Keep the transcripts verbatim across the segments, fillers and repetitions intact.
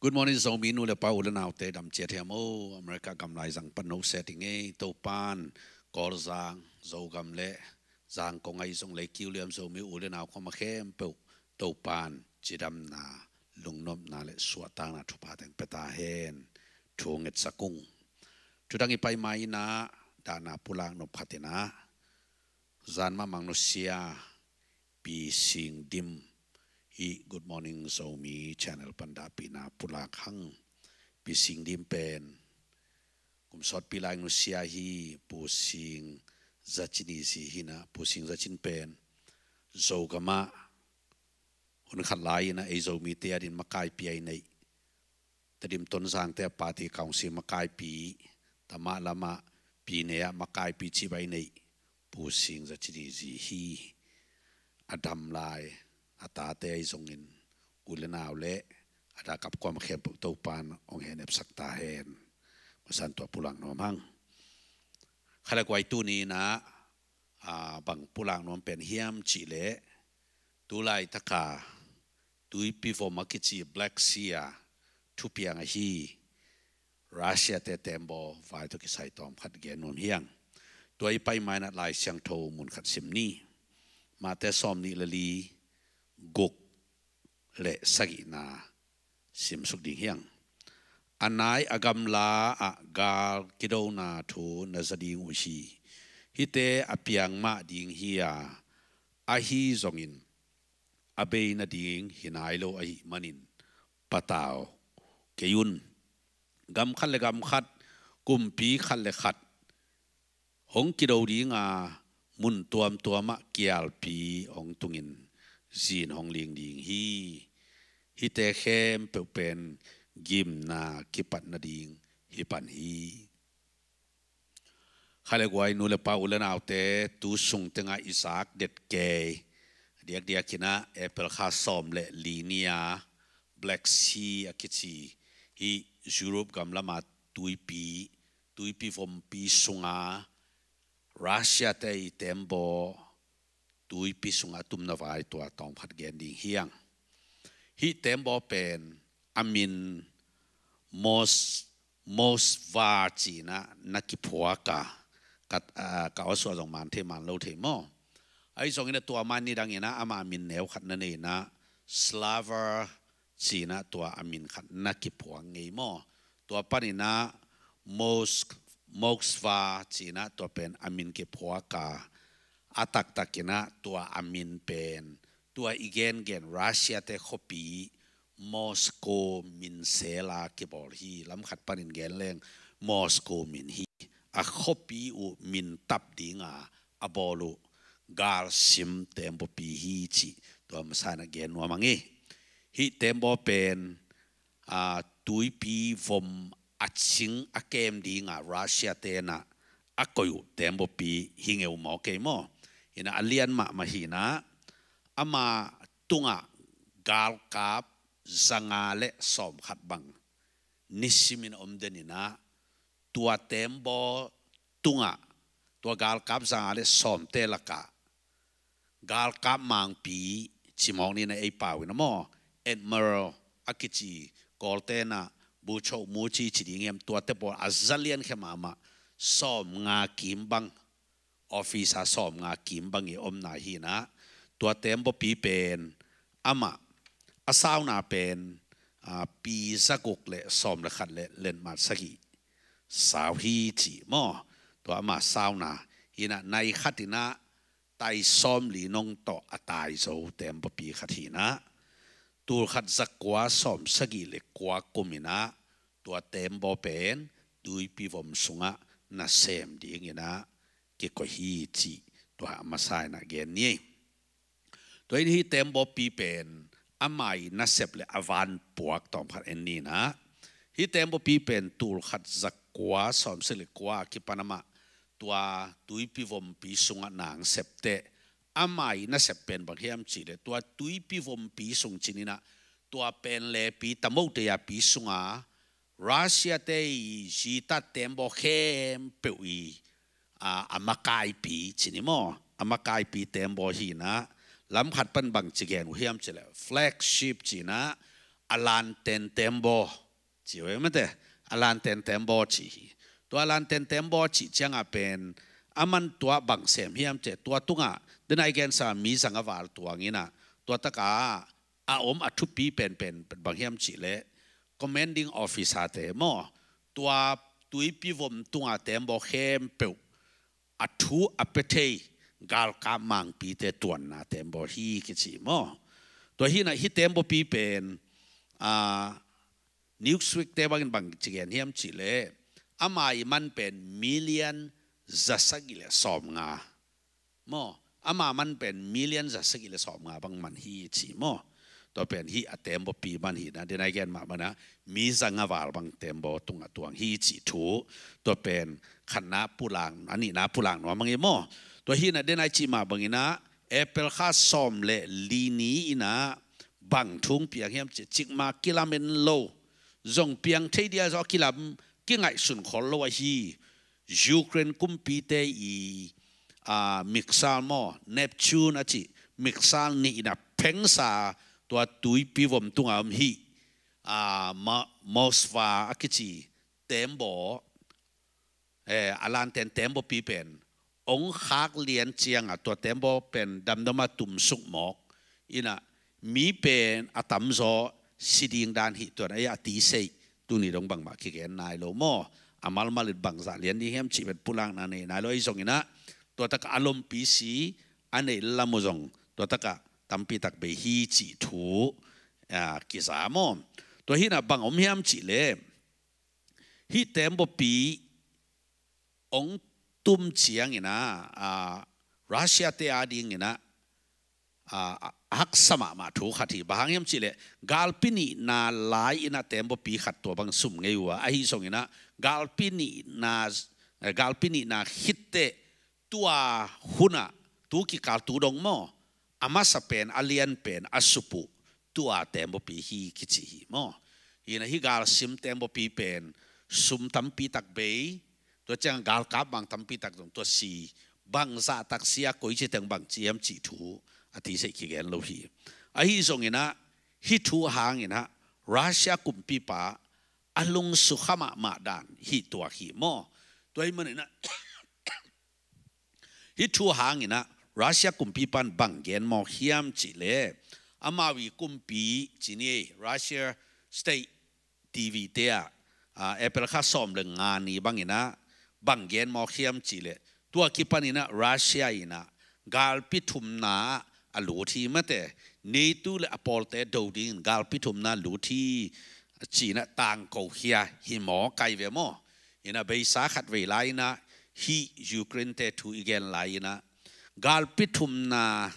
Good morning, Zomi nu le pa, u le naute, dam ciat hiam o? America gam laizang pan no se ding ei. Topan Kawlzang, Zogam le Zangkong ahi zong lei kiu liam Zomi u le nau khawm a khempeuh Topan cidamna, lungnopna le suahtakna thupha teng pia ta hen. Thu ngetsak ung. Thudang i pai ma inah dahna pulak nop khat inah, zan mahmah nusia Pi Sing Dim, hih Good Morning Zomi channel pan dahpihna pulak hang. Pi Sing Dim pen kum sawtpi lai nusia hi. Pu Sing Za Cin i zi hi inah, Pu Sing Za Cin pen Zogam ah hun khat lai inah ei Zomite adingin makaipi ahi neih, Tedim Tonzangte a party council makaipi, Tamah lamah Pine ah makaipi cih bang ahi neih Pu Sing Za Cin i zi hi. A dam lai a tate ahi zongin u le nau le a dah kap kuam khempeuh Topan hong hen epsak ta hen. Masan tua pulak nuam hang. Khalekuai tuni inah, a, bang pulak nuam pen hiam cih leh, tu laitaka Tuipi Vom a kici Black Sea a thupiang ahi Russia-te tembaw vai tawh kisai tawm khat gen nuam hi hang. Tua i pai ma inah Lai Siangtho mun khat sim ni. Mate sawm nih le li, guk le sagihna simsuk ding hi hang. A nai a gamla ah gal kidona thu na za ding uh hi. Hihte a piang mah ding hi a, ahi zongin a bei nading hi nai lo ahih manin patau kei un. Gam khat le gam khat, kumpi khat le khat hong kido ding a, mun tuamtuam ah kialpi hong tungin zin hong ling ding hi. Hihte khempeuh pen gimna kipat nading hi pan hi. Khalekuai nu le pa, u le naute, tu sung tengah i zak det kei diakdiak inah April kha sawm le li ni a Black Sea a kici hih Europe gam lama tuipi, Tuipi Vompi sunga Russia-te i tembaw tuipi sungah a tumna vai tua tawm khat gen ding hi hang. Hih tembaw pen a min Mos-, Moskva ci inah na kiphuak a, ka, a, ka awsuah zong man thei man lo thei maw. Ahi zongin a tua man nidang inah ama min neu khat na nei inah Slava ci inah tua a min khat na kiphuak ngei maw. Tua pan inah Mosk-, Moskva ci inah tua pen a min kiphuak a, a taktak inah tua a min pen tua i gengen Russia-te khuapi Moscow min sela kibawl hi. Lam khat panin gen leng Moscow min hi. A khuapi uh min tap ding a a bawl uh galsim tembaw-pi hi cih tua masa inah gen nuam hang ei. Hih tembaw pen, a, Tuipi Vom a cing a kem ding a Russia-te inah a koih uh tembaw-pi hi ngeu maw kei maw. Inah a lian mahmah hi inah ama tungah galkap zanga le sawm khat bang nisimin om den inah tua tembaw tungah tua galkap zanga le sawmte lakah galkap mangpi ci mawk ni inah ei pau inah maw, Admiral a kici, Kawlte inah Bucho Muchi ci ding hiam, tuate pawl a za lian khia mahmah sawmnga kim bang, officer sawmnga kim bang i omna hi inah tua tembaw-pi pen amah a sauna pen, a, pi zaguk le sawm le khat le lenmat sagih sau hi ci maw. Tua ama sauna hi inah nai khat inah tai sawmli nong tawh a tai zo tembaw-pi khat hi inah tul khat zakua sawm sagih le kua kum inah tua tembaw pen Tuipi Vom sungah nasem ding inah kikoih hi cih tua a masa inah gen ni. Tua in hih tembaw-pi pen ama i nasep le a vanpuak tawm khat en ni inah. Hih tembaw-pi pen tul khat zakua sawm sagih le kua a kipan amah tua Tuipi Vompi sungah nang sep teh, ama i nasep pen bang hiam cih leh tua Tuipi Vompi sung ci ni inah tua pen le pi tamote a pi sunga Russia-te i zita tembaw khempeuh i, a, a makaipi ci ni maw, a makaipi tembaw hi inah lam khat pan bang ci gen uh hiam cih leh flagship ci inah a lanten tembaw ci uh e mate, a lanten tembaw ci hi. Tua a lanten tembaw cih ciangah pen a man tua bang sem hiam cih tua tungah denai gensa mi zanga val tuang inah tua takah a om a thupi penpen bang hiam cih leh commanding officer te maw, tua tuipi vom tunga tembaw khempeuh a thu a pia thei galkap mangpite tuanna tembaw hi kici maw. Tua hinah hih tembawpi pen a Newsweek te bangin bang ci gen hiam cih leh ama i man pen million zasagih le sawmnga maw, ama man pen million zasagih le sawmnga bang man hi ci maw. Tua pen hih a tembawpi man hi na, denai gen mah mana mi zanga val bang tembaw tungah tuang hi cih thu. Tua pen khatna pulak, a nihna pulak nuam mang hi maw. Tua hinah denai cih mah banginah April kha sawm le li ni inah bang thu piang hiam cih, cikmah kilamen lo, zong piang thei dia zaw kilam, kingaihsun khol lo ahi Ukraine kumpite i a mixal maw, Neptune a cih mixal nih inah phengsa tua tuipi vom tunga om hih a Moskva a kici tembaw, a lanten tembawpi pen ong khak lian ciangah tua tembaw pen damdama tumsuk mawk inah mi pen a tamzaw si ding dan hih tuan a, a ti seih tuni dong bangmah kigen nai lo maw. A malmalin bangzah lian ding hiam cih pen pulakna nei nai lo ahi zonginah tua takah a lompi si a neih lam uh zong tua takah tampi tak bei hi cih thu kiza maw. Tua hinah bang om hiam cih leh hih tembawpi ong tum cianginah Russia te a dinginah a haksa mahmah thu khat hi. Bang hang hiam cih leh galpi nihna lai inah tembawpi khat tua bang sum ngei uh a, ahi zonginah galpi nihna, galpi nihna khitteh tua hunah tu kikal tu dong maw, a masa pen a lian pen a sup uh tua tembawpi hi kici hi maw. Hinah hih galsim tembawpi pen sum tampi tak bei, tua ciang galkap mang tampi tak zong tua si, bangzah tak si a koi ci teng bang ci hiam cih thu a ti seih kigen lo hi. Ahi zonginah hih thu hanginah Russia kumpipa a lungsukha mahmah dan hih tuak hi maw. Tua hi maninah hih thu hanginah Russia kumpipan bang gen mawk hiam cih leh amau i kumpi ci ni, Russia State T V te ah April kha sawm le nga ni banginah bang gen mawk hiam cih leh tua kipaninah Russia inah galpi thumna a lut hi mate, NATO le a pawlte do dingin galpi thumna lut hi cinah tangko khia hi maw, kai ve maw. Inah beisa khat vei lai inah hih Ukraine te thu i gen lai inah galpi thumna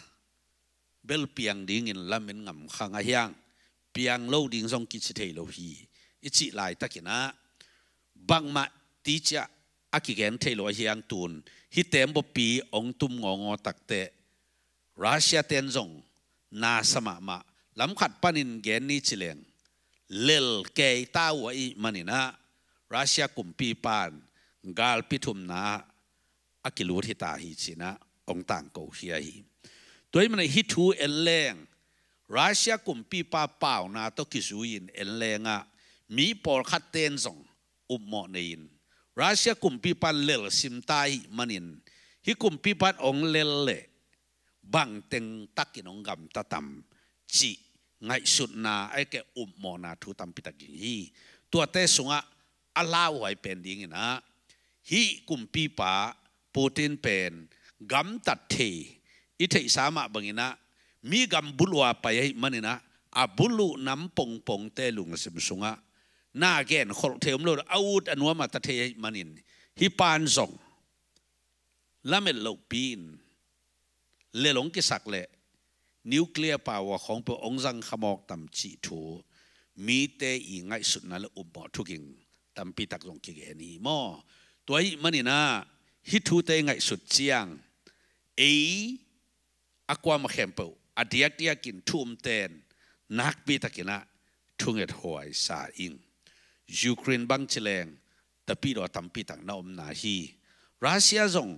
bel piang dingin lamen ngam khang a hiang, piang lo ding zong kici thei lo hi i cih laitakinah bangmah ticiah a kigen thei lo a hiang tun hih tembawpi ong tum ngawngawng takteh Russia ten zong nasa mahmah, lam khat panin gen ni cileng lel keita uh ahih maninah Russia kumpipan galpi thumna a kilut hita hi cinah ong tangko khia hi. Tua hi manah hih thu en leng Russia kumpipa pauna tawh kizui-in en lengah mi pawlkhat ten zong upmawh nei-in Russia kumpipan lel simta ahih manin hih kumpipan ong lel leh bangteng takin ong gamta tam cih ngaihsutna a keh upmawhna thu tampi tak ging hi. Tuate sungah a lauhuai pen dinginah hih kumpipa Putin pen gamtat thei i theihsa mah banginah mi gam buluh a pai ahih maninah a buluh nam pongpongte lungsim sungah na genkholh thei om lo a ut a nuam a ta thei ahih manin hih pan zong lamet lohpi-in lel ong kisak leh nuclear power khawng peuh ong zang kha mawk tam cih thu mite i ngaihsutna le upmawh thuging tampi tak zong kigen hi maw. Tua ahih maninah hih thute i ngaihsut ciang ei a kuamah khempeuh a diakdiakin thu umten nakpi takinah thunget huaisa ing. Ukraine bang cileng tapidaw tampi tak na omna hi. Russia zong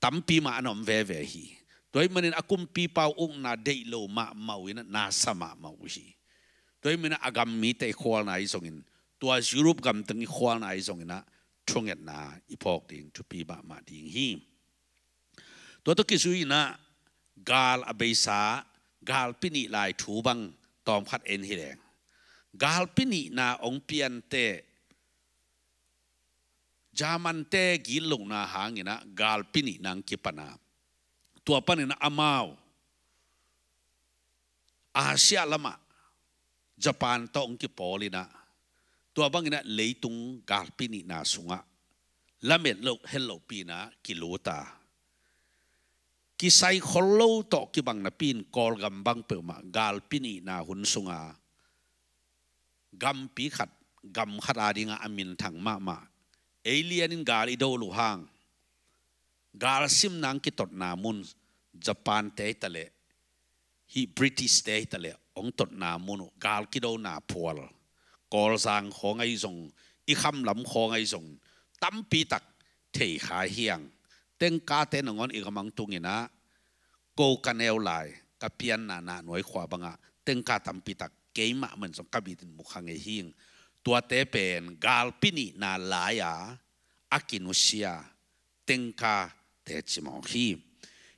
tampi mah a na om veve hi. Tua ahih manin a kumpipa uh ukna deih lo mahmah uh in ah na sa mahmah uh hi. Tua ahih manin ah a gam mite i khualna ahi zongin, tua Europe gamteng i khualna ahi zongin ah thungetna i phawk ding thupi mahmah ding hi. Tua tawh kizui in ah gal a beisa, galpi nih lai thu bang tawmkhat en hi leng. Galpi nihna hong pian teh Germante gitlohna hangin ah galpi nihna hong kipan a, tua panin ah amau Asia lamah Japan tawh hong kipawl in ah, tua bangin ah leitung galpi nihna sungah lamet loh, het lohpi in ah kilut a, kisai khol lo tawh kibang napi in Kawlgam bang peuhmah galpi nihna hun sunga gampi khat, gam khat a dingah a minthang mahmah, ei lianin gal i do loh hang, gal simna hong kitotna mun, Japan te hi ta leh, hih British te hi ta leh, hong totna mun uh, gal kidona phual, Kawlzang khawng ahi zong, i khamlam khawng ahi zong, tampi tak thei kha hi hang. Tengkate nangawn i gam hong tung in ah, ko ka neu lai, ka pianna Nahnuai khua bangah tengka tampi tak keimah man zong ka bitin mu kha ngei hi. Tuate pen galpi nihna lai-a a kinusia tengkate ci mawk hi.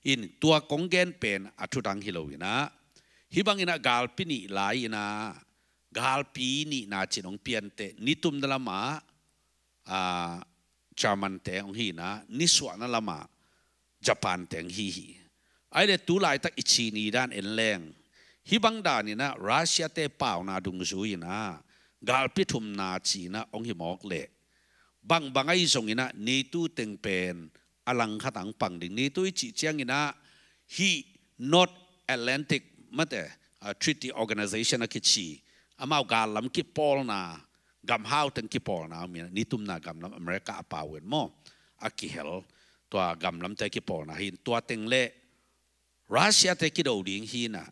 In tua kong gen pen a thudang hi lo in ah, hih bangin ah galpi nih lai in ah, galpi nihna cih hong pian teh nitumna lamah, aa, Germante hong hi in ah, nisuahna lamah Japante hong hi hi. Ahih leh tu laitak i ci ni dan en leng, hih bang dan in ah Russiate pauna dungzui in ah galpi thumna ci in ah hong hi mawk leh, bangbang ahi zongin ah NATO teng pen a langkhat ah hong pang ding. NATO i cih ciangin ah hih North Atlantic, mate, ah, Treaty Organization a kici, amau gallam kipawlna, gamhau teng kipawlna om in ah, nitumna gamlam America a pau in maw, a kihel, tua gamlamte kipawlna hi in, tua teng leh Russiate kido ding hi in ah,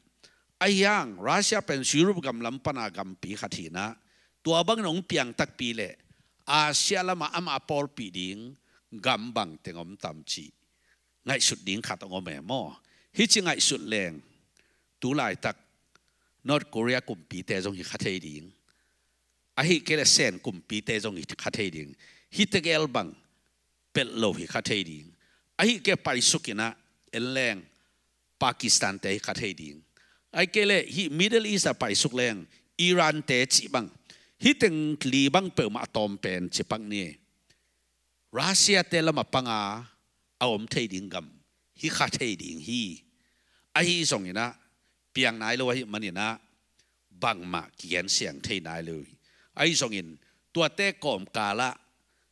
ahi hang Russia pen Europe gamlam pana gampi khat hi in ah, tua bangin hong piang takpi leh Asia lamah amah a pawlpih ding gam bang teng om tam cih ngaihsut ding khat hong om e maw. Hih ci ngaihsut leng, tu laitak North Korea kumpite zong hi kha thei ding, ahih kei leh Sen kumpite zong hi kha thei ding, hih tegel bang pelh lo hi kha thei ding, ahih kei leh paisuk in ah en leng Pakistante hi kha thei ding, ahih kei leh hih Middle East ah paisuk leng Irante cih bang, hih teng li bang peuhmah a tawm pen ci pak ni. Russiate lamah panga a om thei ding gam hi kha thei ding hi. Ahi zongin ah piang nai lo ahih manin ah bangmah kigen siang thei nai lo hi. Ahi zongin tuate kawmkal ah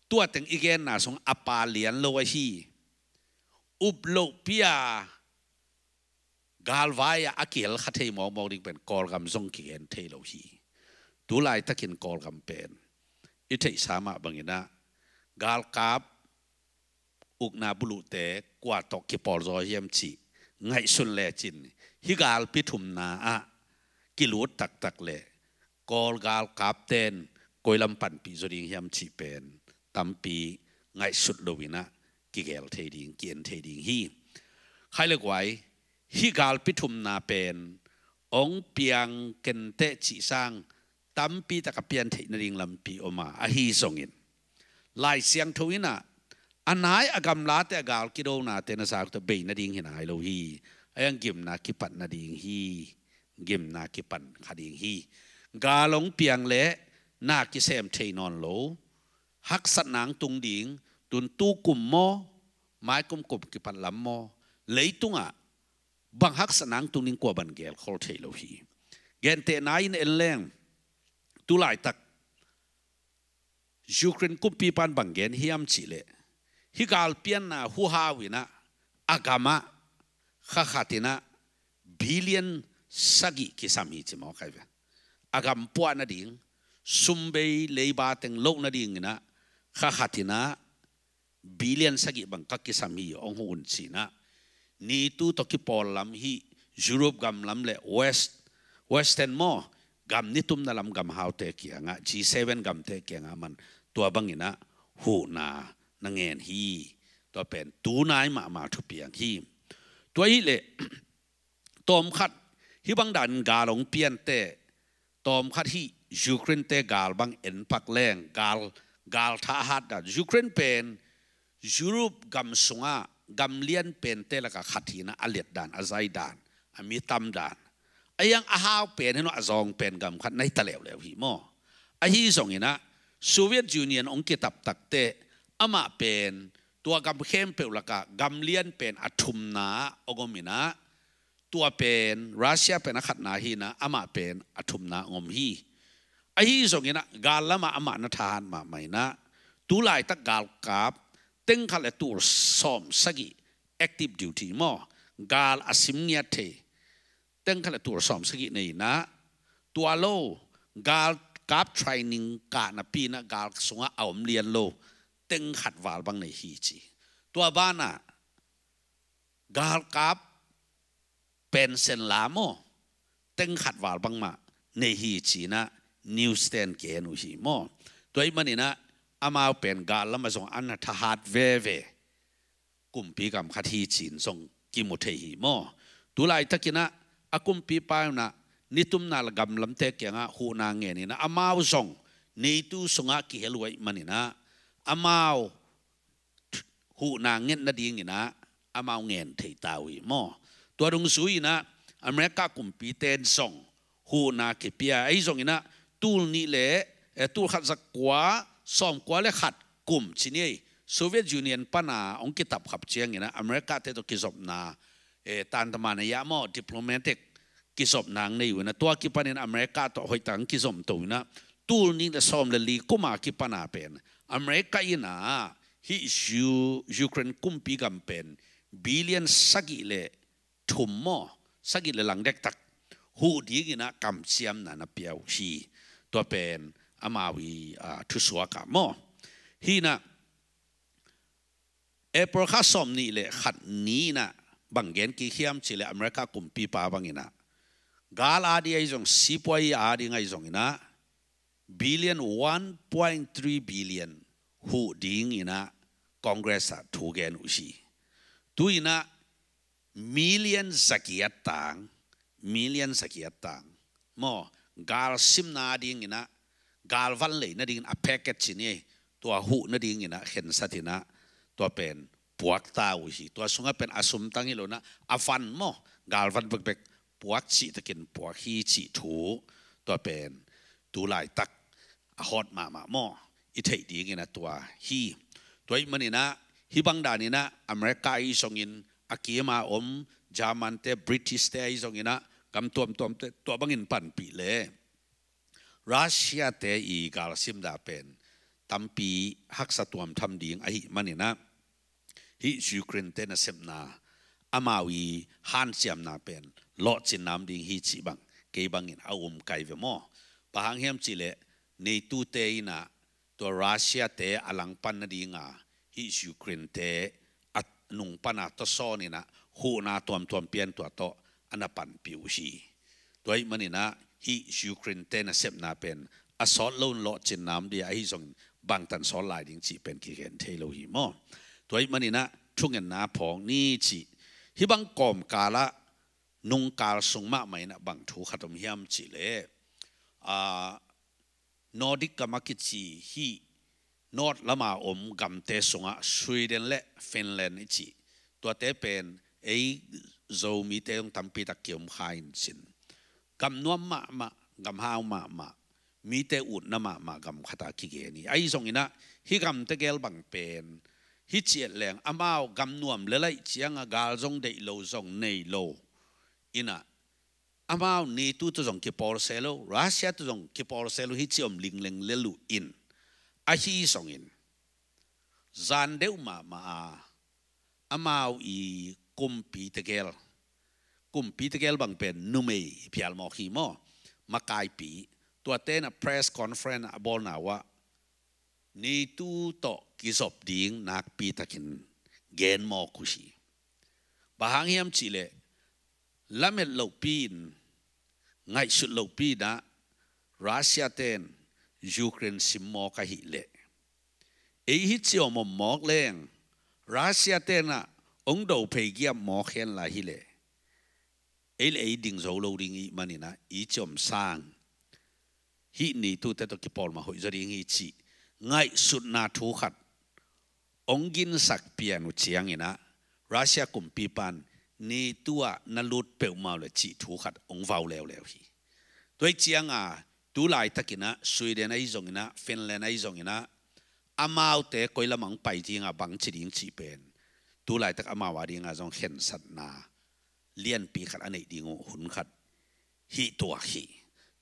tua teng i genna sung a pa lian lo ahi, up lohpi a galvai ah a kihel kha thei mawkmawk ding pen Kawlgam zong kigen thei lo hi. Tu laitakin Kawlgam pen i theihsa mah bangin ah galkap ukna buluhte kua tawh kipawl zaw hiam cih ngaihsun lecin, hih galpi thumna ah kilut taktak leh Kawl galkapten koi lam panpih zaw ding hiam cih pen tampi ngaihsut lo in ah kigel thei ding, ki-en thei ding hi. Khai le guai, hih galpi thumna pen hong piang kenteh cih sang tampi tak a pian theih nading lampi om a, ahi zongin Lai Siangtho in ah a nai a gamlate a gal kidonate na zak tawh bei nading hi nai lo hi. A iang gimna kipat nading hi. Gimna kipan kha ding hi. Gal hong piang leh na kisem thei nawn lo, haksatna hong tung ding, tun tu kum maw, mai kum kum kipan lam maw, leitungah bang haksatna hong tung ding kua bang gelkhol thei lo hi. Gentehna in en leng, tu laitak Ukraine kumpipan bang gen hiam cih leh, hih galpianna huhau in ah a gamah kha khat in ah billion sagih kisam hi ci mawk hi ve. A gam puah nading, sumbei leiba teng loh nading in ah kha khat in ah billion sagih bang ka kisam hi, hong huh un ci in ah, NATO tawh kipawl lam hih Europe gam lam leh West, Western maw, gam nitumna lam gamhaute kiangah, G seven gamte kiangah man tua bangin ah huhna na ngen hi. Tua pen tu nai mahmah thupiang hi. Tua hileh tawmkhat hih bang danin gal hong piante, tawmkhat hih Ukraine te gal bang enpak leng gal, gal thahat dan. Ukraine pen Europe gam sungah gam lian pente lakah khat hi-in ah, a liat dan, a zai dan, a mi tam dan, a hiang a hau pen hi lo, a zawng pen gam khat na hi ta leuleu hi maw. Ahi zongin ah Soviet Union hong kitap takteh amah pen tua gam khempeuh lakah gam lian pen a thumna hong om in ah, tua pen Russia pen a khatna hi-in ah, amah pen a thumna hong om hi. Ahi zongin ah gal lamah amah na thahat mahmah in ah, tu laitak galkap teng khat le tul sawm sagih, active duty maw, gal a sim ngiat thei teng khat le tul sawm sagih nei in ah, tua lo, galkap training kah napi-in ah gal sungah a om lian lo teng khat val bang nei hi ci. Tua banah galkap pension la maw, teng khat val bangmah nei hi ci-in ah news ten gen uh hi maw. Tua ahih manin ah amau pen gal lamah zong a na thahat veve kumpi gam khat hi ci-in zong kimu thei hi maw. Tu laitakin ah a kumpipa in ah nitumna la gam lamte kiangah huhna ngen in ah, amau zong NATO sungah kihel uh ahih manin ah amau huhna nget nadingin ah amau ngen thei ta uh hi maw. Tua dungzui-in ah America kumpite zong huhna kipia. Ahi zongin ah tul nih le, eh, tul khat za kua sawm kua le khat kum ci ni ei, Soviet Union pana hong kitapkhap ciangin ah America te tawh kizopna, eh, tantamana ia maw, diplomatic kizopna hong nei uh in ah, tua kipanin America tawh hoihtak hong kizom to in ah, tul nih le sawm le li kuma kipana pen America in ah hih U-, Ukraine kumpi gam pen billion sagih le thum maw, sagih le lang dektak huh dingin ah kamciamna na pia uh hi. Tua pen amau i, ah, thusuak ah maw. Hi-in ah April kha sawm nih le khat ni-in ah bang gen kik hiam cih leh America kumpipa bangin ah gal ading ahi zong, sipuai ading ahi zongin ah billion, one point three billion huh dingin ah Congress ah thu gen uh hi. Tu-in ah million zagiat tang, million zagiat tang maw, gal simna dingin ah, gal van lei nadingin a package ci ni ei, tua huh nadingin ah khensat in ah tua pen puak ta uh hi. Tua sungah pen a sum tang hi lo-in ah a van maw, gal van bekbek puak cihtakin puak hi cih thu tua pen tu laitak a hot mahmah maw, i theih dingin ah tua hi. Tua ahih manin ah hih bang danin ah America ahi zongin, a kim a om German te, British te ahi zongin ah, gam tuamtuamte tua bangin panpih leh Russia te i galsim dan pen tampi haksa tuamtham ding ahih manin ah, hih Ukraine te nasepna, amau i hanciamna pen lawhcinna om ding hi cih bang kei bangin a um kai ve maw. Bang hang hiam cih leh NATO te in ah tua Russia te a langpan nadinga hih Ukraine te a nung pana tawsawn in ah huhna tuamtuam pia-in tua tawh a na panpih uh hi. Tua ahih manin ah hih Ukraine te nasepna pen a sawt lo-in lawhcinna om ding, ahi zongin bangtan sawt lai ding cih pen kigen thei lo hi maw. Tua ahih manin ah thungetna phawk ni cih. Hih bang kawmkal ah nungkal sung mahmah in ah bang thu khat om hiam cih leh, ah, Nordic gam a kici hih North lama om gamte sungah Sweden le Finland i cih, tuate pen ei Zomite zong tampitak kiom kha in cin, gam nuam mahmah, gam hau mahmah, mite utna mahmah gam khat a kigen hi. Ahi zongin ah hih gamte gel bang pen hih ciat leng amau gam nuam le laih ciangah gal zong deih lo, zong nei lo in ah, amau NATO tawh zong kipawl se lo, Russia tawh zong kipawl se lo, hih ci om lingleng le luh in, ahi zongin zan deuh mahmah a amau i kumpi tegel, kumpi tegel bang pen numei phial mawk hi maw, makaipi, tuate in ah press conference a bawlna uh ah NATO tawh kizop ding nakpitakin gen mawk uh hi. Bang hang hiam cih leh, lamet lohpi-in, ngaihsut lohpi-in ah Russia ten Ukraine sim mawk ahih leh, ei hih ci om om mawk leng Russia ten ah ong do phei giap mawk hen la hileh, ei le ei ding zo lo ding ih maninah, i ciom sang hih NATO te tawh kipawl mah hoih zaw ding hi cih ngaihsutna thu khat ong ginsak pian uh cianginah, Russia kumpipan NATO ah na lut peuhmah uh le cih thu khat ong vau leuleu hi. Tua ih cianga tu laitakinah Sweden ahi zonginah, Finland ahi zonginah, amaute koi lamah ong pai dinga bangci ding cih pen tu laitak amau a dinga zong khensatna lianpi khat a neih ding uh hun khat hih tuak hi.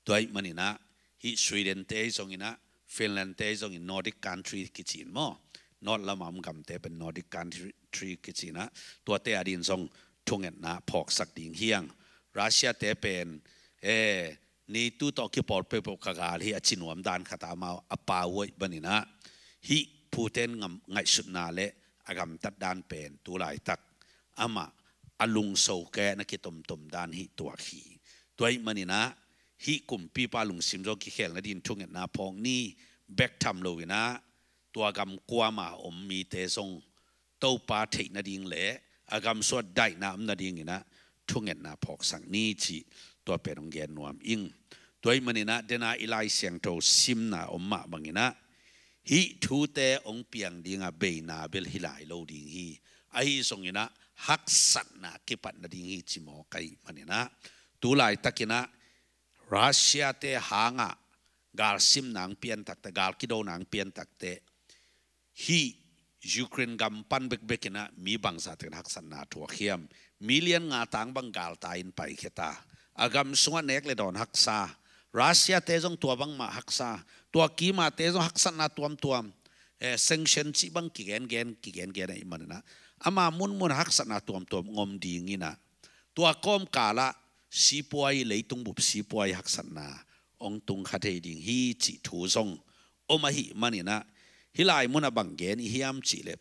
Tua ih maninah hih Sweden te ahi zonginah, Finland te ahi zongin, Nordic country kicin maw, North lamah om gamte pen Nordic country kicinah, tuate a din zong thungetna phawksak ding hiang. Russia te pen, eh, NATO tawh kipawl peuhpeuh ka gal hi a ci nuam dan khat a amau a pau uh ih maninah, hih Putin ngam ngaihsutna le a gamtat dan pen tu laitak amah a lungso kei na kitomtom dan hih tuak hi. Tua ih maninah hih kumpipa lungsim zong kikhel nadin thungetna phawk ni bek tham loinah, tua gam kuama om mite zong Topa theih nading le a gamsung ah daihna om nadinginah thungetna phawksak ni cih tua pen ong gen nuam ing. Tua ih maninah dena i Lai Siangtho simna om mah banginah hih thute ong piang dinga beina bel hi lai lo ding hi. Ahi zonginah haksatna kipat nading hi ci mawk ahi maninah, tu laitakinah Russia te hangah galsimna ong piantakte, gal kidona ong piantakte, hih Ukraine gam pan bekbekinah mi bangzah tekin haksatna thuak hiam? Million nga tang bang galtai in paikhia ta, a gamsungah nek le dawn haksa. Russia te zong tua bangmah haksa, tua kimate zong haksatna tuamtuam, eh, sanction cih bang kigengen kigengen ahi maninah, ama munmun haksatna tuamtuam ngom dinginah, tua kawmkalah sipuai, leitung bup sipuai haksatna ong tung kha thei ding hi cih thu zong om ahi maninah, hih lai munah bang gen i hiam cihleh,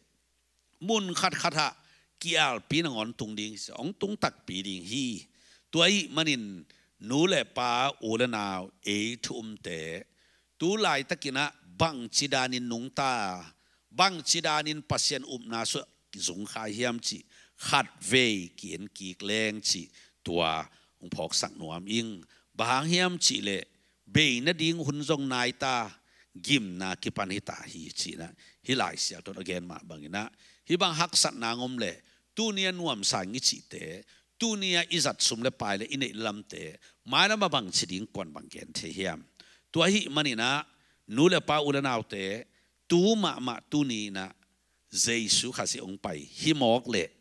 mun khatkhat ah kialpi nangawn tung ding hi, ong tung takpi ding hi. Tua ih manin nu le pa, u le nau, ei thu umte tu laitakinah bangci danin nungta, bangci danin Pasian upna sungah zungkhai hiam cih khatvei ki-en kik leng cih tua ong phawksak nuam ing. Bang hang hiam cihleh, bei nading hun zong naita, gimna kipan hita hi cinah, hih Lai Siangtho a gen mah banginah, hih bang haksatna ngom leh tuni a nuamsa ing i cihte, tuni a i zat sum le pai le i neih lamte mailam a bangci ding kuan bang gen thei hiam? Tua ahi maninah nu le pa, u le naute, tu mahmah tuni inah Jesu Khazih ong pai hi mawk leh,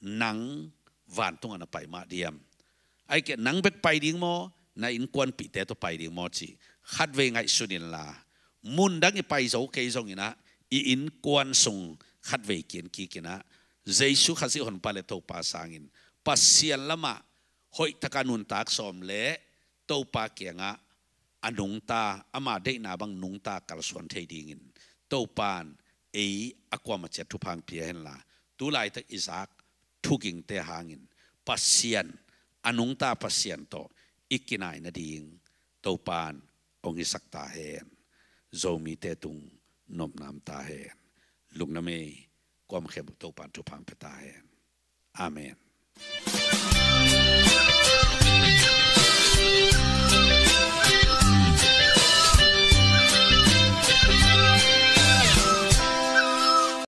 nang vantungah na pai mah diam? Ahih keh nang bek pai ding maw, na innkuanpihte tawh pai ding maw cih khatvei ngaihsun inla, mundang i pai zo kei zonginah i innkuan sung khatvei ki-en kikinah, Jesu Khazih Honpa le Topa sangin Pasian lamah hoihtaka nuntak sawm le Topa kiangah a nungta, ama deihna bang nungta kalsuan thei dingin Topan ei a kuamah ciat thupha ong pia henla, tu laitak i zak thugingte hangin Pasian, a nungta Pasian tawh i kinai nading Topan ong hisak ta hen. Zomite tung nopnam ta hen. Lungdam ei, kuamah khempeuh Topan thupha ong pia ta hen. Amen.